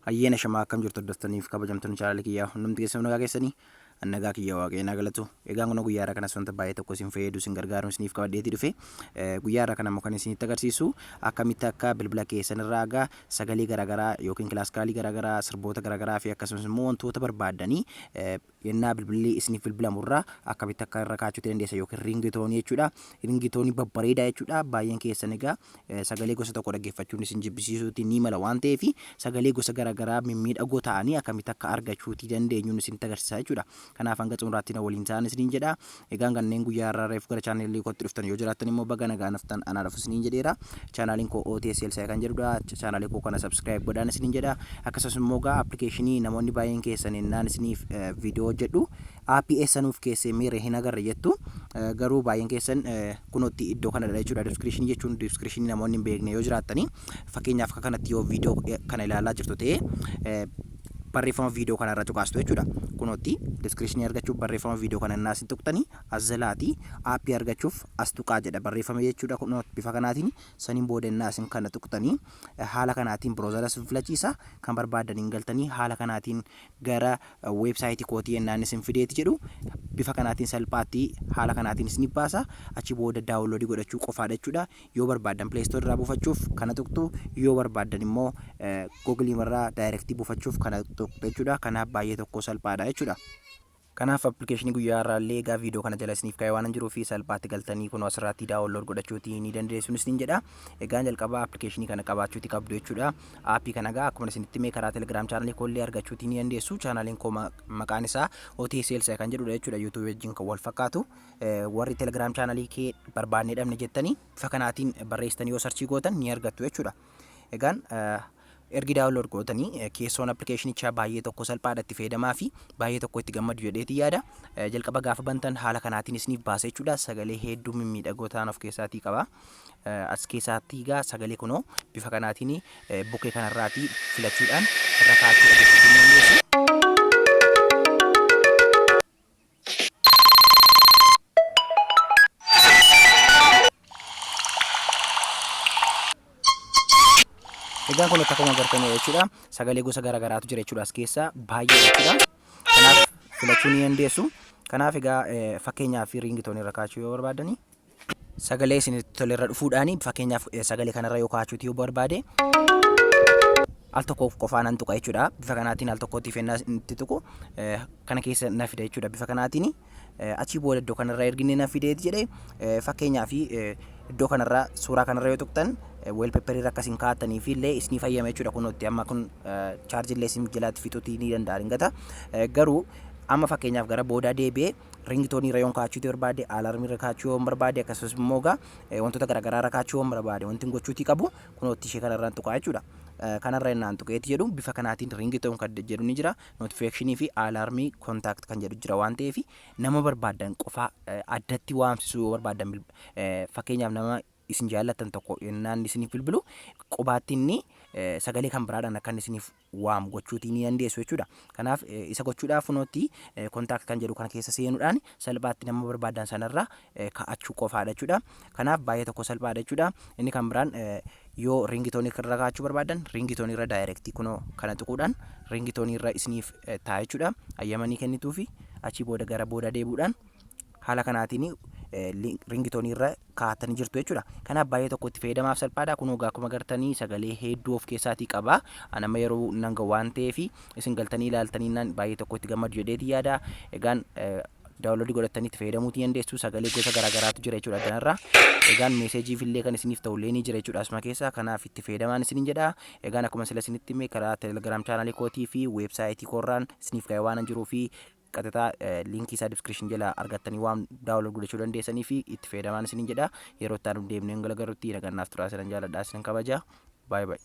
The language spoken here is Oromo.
Hayyeen ashamaa akkam jirtu hordoftaniif kabajamtoonni chaanaalii kiyyaa hundumti keessan nagaa keessanii an nagaa kiyya waaqayyo naa galatu. Egaan kun guyyaa irraa kanas wanta baay'ee tokko isin fayyadu isin gargaaru isiniif qabadheetii dhufe. Guyyaa irraa kana immoo kan isinitti agarsiisu akkamitti akka bilbila keessan irraa egaa sagalee garaagaraa yookiin kilaaskaalii garaagaraa sirboota garaagaraa fi akkasumas immoo wantoota barbaaddanii yennaa bilbilli isiniif bilbilamu irraa akkamitti akka irra kaa'achuuti dandeessa yookiin riingitoonii jechuudha. Riingitoonii babbareedaa jechuudha. Baay'een keessan egaa sagalee gosa tokko dhaggeeffachuun isin jibbisiisuuti ni mala waan ta'eef sagalee gosa garaagaraa mimmiidhagoo ta'anii akkamitti akka argachuuti dandeenyuun isinitti agarsiisa jechuudha. Kanaaf hanga xumuraatti na waliin ta'an isiniin jedha. Egaan kanneen guyyaa har'aa reefu gara chaanaalii kootti dhuftan yoo jiraattan immoo baga nagaan dhuftan anaa dhufu isiniin jedheera. Chaanaaliin koo OTS Elsaa kan jedhudha. Chaanaalii koo kana subscribe godhaan isiniin jedha. Akkasumas immoo egaa appilikeeshinii namoonni baay'een keessan ennaan isiniif viidiyoo hojjedhu aappii eessa nuuf keessee meere hin agarre jettu. Garuu baay'een keessan kunootti iddoo kanadha jechuudha. Diskiriishinii jechuun diskiriishinii namoonni hin beekne yoo jiraattanii fakkeenyaaf akka kanatti yoo viidiyoo kana ilaalaa jirtu ta'e barreeffama viidiyoo kana irra cuqaastu jechuudha. Kunootti diskiriishinii argachuuf barreeffama viidiyoo kana innaa isin tuqxanii as jalaati aappii argachuuf as tuqaa jedha barreeffama jechuudha. Kunoo bifa kanaatiin saniin booda innaa isin kana tuqxanii haala kanaatiin biroozara isin filachiisa kan barbaadaniin galtanii haala kanaatiin gara weebsaayitii kootii ennaan isin fideeti jedhu bifa kanaatiin salphaatti haala kanaatiin isiniif baasa. Achi booda daawunloodii godhachuu qofaadha jechuudha. Yoo barbaaddan Play Store irraa buufachuuf kana tuqxu, yoo barbaaddan immoo Google irraa daayirektii buufachuuf kana tuqxu jechuudha. Kanaaf baay'ee tokko salphaadha jechuudha. Kanaaf appilikeeshinii guyyaa har'aa illee egaa viidiyoo kana jala isiniif kaa'ee waan jiruuf salphaatti galtanii kunoo asirraatti daawunlood godhachuuti ni dandeessuun isiniin jedha. Egaan jalqaba appilikeeshinii kana qabaachuuti qabdu jechuudha. Aappii kana egaa akkuma isinitti hime karaa Telegram chaanalii koo illee argachuuti ni dandeessu. Chaanaliin koo maqaan isaa OT Sales kan jedhudha jechuudha. YouTube wajjin kan wal fakkaatu. Warri Telegram chaanalii kee barbaannee dhabne jettanii bifa kanaatiin barreessitanii yoo sarchii gootan ni argattu jechuudha. Egaan ergi download gootanii keessoon appilikeeshinichaa baay'ee tokko salphaadha itti fayyadamaa fi baay'ee tokko itti gammadu jedheetii yaada. Jalqaba gaafa bantan haala kanaatiin isiniif baasa jechuudha. Sagalee hedduu mimmiidhagoo ta'an of keessaatii qaba. As keessaatti egaa sagalee kunoo bifa kanaatiin bukkee kanarraatii filachuudhaan irra kaa'achuu dhaggeeffachuu ni dandeessu. Egaan kun akkuma agartan jechuudha. Sagalee gosa garaagaraatu jira jechuudha as keessa baay'ee jechuudha. Kanaaf filachuu ni dandeessu. Kanaaf egaa fakkeenyaaf riingitoonii irra kaa'achuu yoo barbaadani sagalee isinitti tole irra dhufuudhaan fakkeenyaaf sagalee kanarra yoo kaa'achuuti yoo barbaade al tokko qofaa nan tuqa jechuudha. Bifa kanaatiin al tokkotti fennaa itti tuqu kana keessa na fida jechuudha. Bifa kanaatiin achii booda iddoo kanarra erginni na fideeti jedhe fakkeenyaaf iddoo kanarra suuraa kanarra yoo tuqxan weelpeepperii irra akkasiin kaa'attanii fi illee isinii fayyama jechuudha. Kunuutti amma kun chaarjii illee isin jalaatti fixuutii ni danda'a ringata. Garuu amma fakkeenyaaf gara boodaa deebi'ee ringtoonii irra yoon kaa'achuuti barbaade, alarmii irra kaa'achuu yoon barbaade, akkasumas immoo egaa wantoota garaagaraa irra kaa'achuu yoon barbaade wanti gochuutii qabu kunootti ishee kanarraan tuqaa jechuudha. Kanarra innaan tuqeeti jedhu bifa kanaatiin ringtoon kan jedhu ni jira, notifiikeeshinii fi alarmii kontaakt kan jedhu jira waan ta'eef nama barbaaddan qofaa addatti waamsisuu yoo barbaaddan fakkeenyaaf nama isin jaallattan tokko innaan isiniif bilbilu qubaatti inni sagalee kan biraadhaan akka inni isiniif waamu gochuutii ni dandeessu jechuudha. Kanaaf isa gochuudhaaf kunootti kontaakt kan jedhu kana keessa seenuudhaan salphaatti nama barbaadan sanarra kaa'achuu qofaadha jechuudha. Kanaaf baay'ee tokko salphaadha jechuudha. Inni kan biraan yoo ringitoonii irra kaa'achuu barbaadan ringitoonii irra daayirektii kunoo kana tuquudhaan ringitoonii irra isiniif ta'a jechuudha. Ayyamanii kennituufi achii booda gara booda deebi'uudhaan haala kanaatiin ringitoonii irra kaa'attanii jirtu jechuudha. Kanaaf baay'ee tokko itti fayyadamaaf salphaadha. Kunoo egaa akkuma agartanii sagalee hedduu of keessaatii qaba. An amma yeroo nan ga'u waan ta'eef isin galtanii ilaaltanii naan baay'ee tokko itti gammadu jedheeti yaada. Egaan daawunloodii godhattanii itti fayyadamuutii dandeessu. Sagalee gosa garaagaraatu jira jechuudha kanarra. Egaan meeseejiif illee kan isiniif ta'u illee ni jira jechuudha asuma keessa. Kanaaf itti fayyadamaan isiniin jedha. Egaan akkuma sila isinitti hime karaa telegiraam chaanaalii kootii fi weebsaayitii koorraan isiniif ga'e waan jiruu fi qaxaxaa liinkii isaa description jala argattanii waan download godhachuu dandeessanii fi itti fayyadamaan isiniin jedha. Yeroo itti aanu deemnee hanga agarrutti nagaan naaf turaa isinan jaaladha isinan kabaja. Baay baay.